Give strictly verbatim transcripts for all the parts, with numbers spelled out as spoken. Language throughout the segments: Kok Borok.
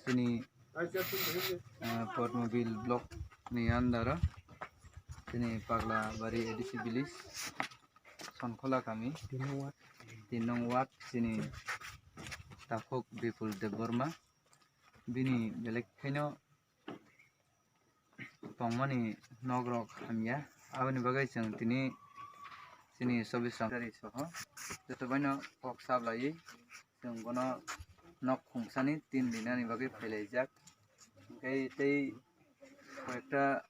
Chini, ah, Potmobil block ni under o chini Paglabari A D C village, Sonkhola kami, tin nong ward, chini takhuk Bipul Debbarma. Bini belai khaino tongmani nok rok hamya. Aboni bagwi chwng tini chini chobbish rang tari soho joto baino kok sap laiwi chwng bono nok khungsani tin dinani bagwi phailaijak. Hwnkhe tei koyekta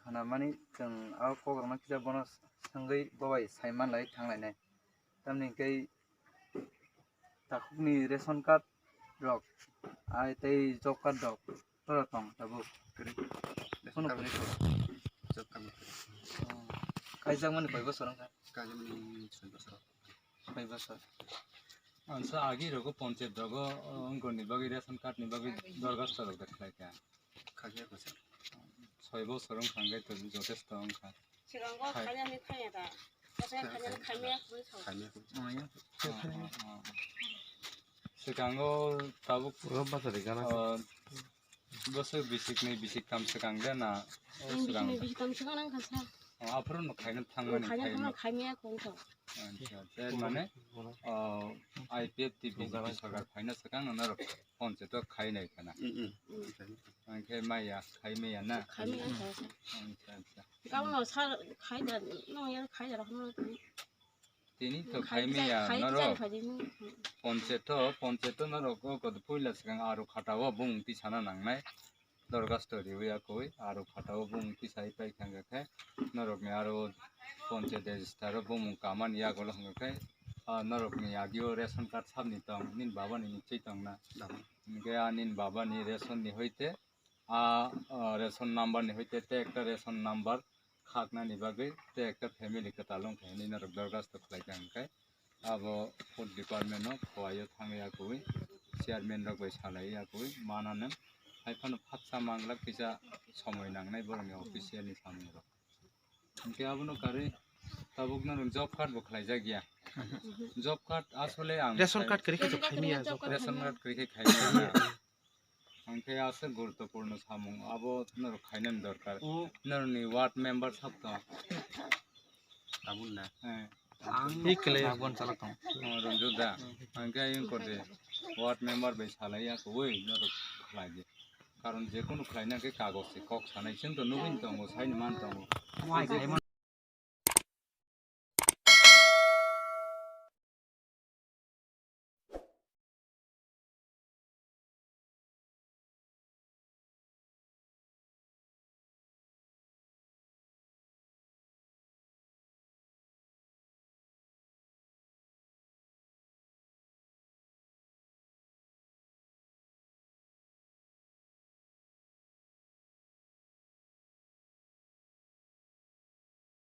khanamani chwng a kok rokno kisa bono swngwi bobai saiman lai thanglainai. Tamni hwnkhe takhukni ration card rok, ai tei job card rok, tora tong tabuk. Kwrwi. Phone kwrwi. Job card kwrwi. Oh. Kaijakmani koi bosor wngkha? Kaijakmani soi bosor. Soi bosor. Ansa agi rogo ponchayat rogo, oh, wngkoni bagwi ration card ni bagwi dorgasto rok da khlaikha. Khaikhe bosor. Soi bosor wngkha hwnkhe to jotesto wngkha. Sigango Khai- khainani khaiya da. Bosor khainani khaimaya khului sao. Khaimaya khului sao. Oh, oh, oh, oh. Sigango tabuk, oh, bosor bisikni bisik tam sikang de na? Oh, sigango. Bisik tam sikang nang kha sa. Oh, aphuru no khaina thangmani khaina khaima. Thangmani khaimaya khung sao. Acha, acha, mane, oh, I P F T B J P sarkar khaina sikang no norok ponchayat o khainai khana. Mm, mm. Mm. Hwnkhe maya, khaimaya na? Khaimaya kha sa. Acha, acha. Gabno sar khaida, no ya khaida rokno. Tini to khai khaimaya khai norok. Phai di nung. Ponchayat to, ponchayat to norok o kod puila sikang aro khata o bung tisana nangnai. Dorgasto riwi akoi, aro khata o bung tisai pai khangkhe norokni aro ponchayat register o bumung kamani yagulo hwnkhe, ah, norokni agio ration card sabni tong, nini babani ni chui tongna. Hwnkhe a nini babani ration ni hoite a, ah, ration number ni hoite te ekta ration number khaknani bagwi te ekta family kwtal wngkha hinwi norok dorgasto khlaikha hwnkhe. Abo food department no khowai o thangwi akui chairman rok bai salai akui mananw. Hai phano phatsa manglak kisa somoi nangnai borokni official ni samung rok. Hwnkhe abono karwi tabuk no job card bo khlaijak ya. Job card asole ang ration card kwrwi khe khaimaya job card. Ration card kwrwi khe khaimaya. Hwnkhe aswk guruttopurno samung abo norok khainani dorkar. Oh. Norokni ward member sak tong? Tabuk na. Eh. Ang ikle. Tabuk chala tong. Oh, Ranju da. Hwnkhe ayung kode ward member bai salai ya koi norok khlai di. Karon je kono khlaina khe kagoj se kok sanai chwng to nugwi tongo, saini man tongo. Wai, wai, wai.